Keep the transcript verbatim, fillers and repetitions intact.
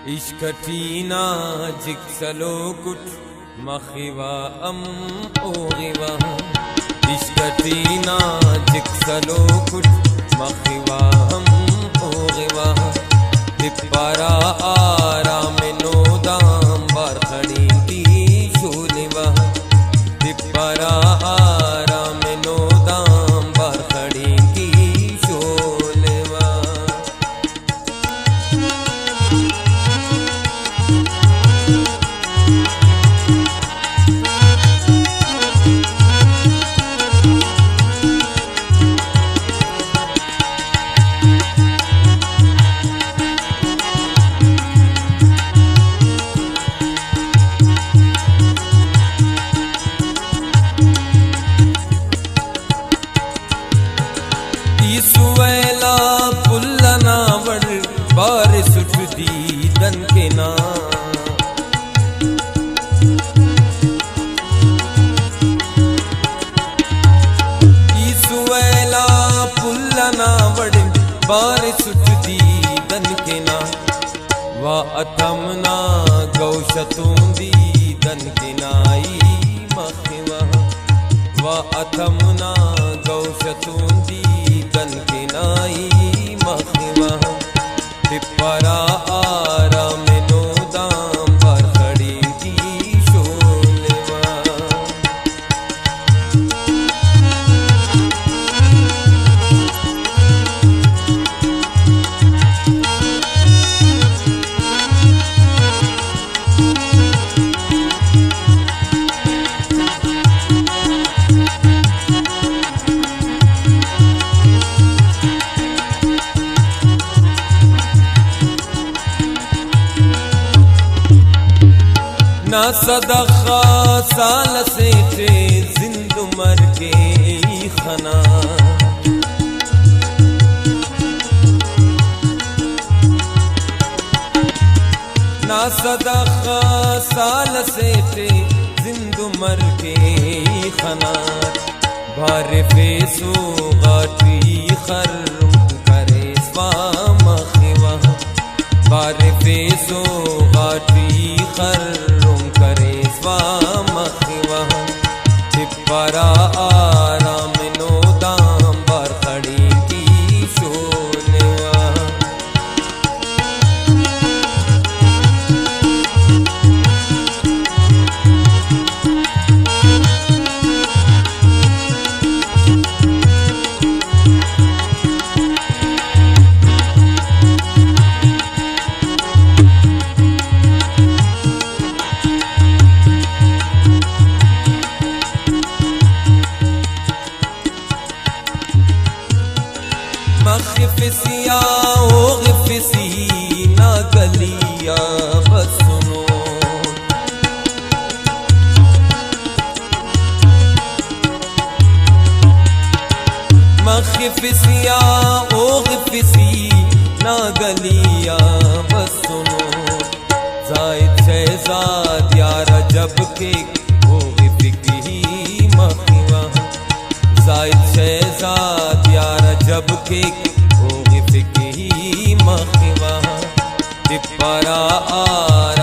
عشق ٹی ناجک سلوک اٹ مخیوا ہم اوغیوا۔ عشق ٹی ناجک سلوک اٹ مخیوا ہم اوغیوا۔ تپارا آرام نودام بار خڑینکی شولوا۔ تپارا آرام نودام بار خڑینکی شولوا۔ ای سویلا پل انا وڑ بارسٹ دیدن کنا۔ ای سویلا پل انا وڑ بارسٹ دیدن کنا۔ وا اتم نا گوش اتون دیدن کنا ای مخیوا۔ وا اتم نا گوش اتون دیدن کنا ای مخیوا۔ تپارا آرام نودام بار خڑینکی شولوا۔ نا صدخا سال اسے تے زند مر کے ای خنا۔ نا صدخا سال اسے تے زند مر کے ای خنا۔ بار فیسو غاٹی خرم کریس وا مخیوا۔ بار فیسو غاٹی خرم کریس وا مخیوا۔ تپارا آرام نودام بار خڑینکی شولوا۔ مخفسی آ اوغفسی نا گلی آ بسنو۔ مخفسی آ اوغفسی نا گلی آ بسنو۔ زاہد شہزاد یار عجب کیک اوغفک ہی مخیوا۔ زاہد شہزاد یار عجب کیک اوغفک ہی مخیوا۔ تپارا آرام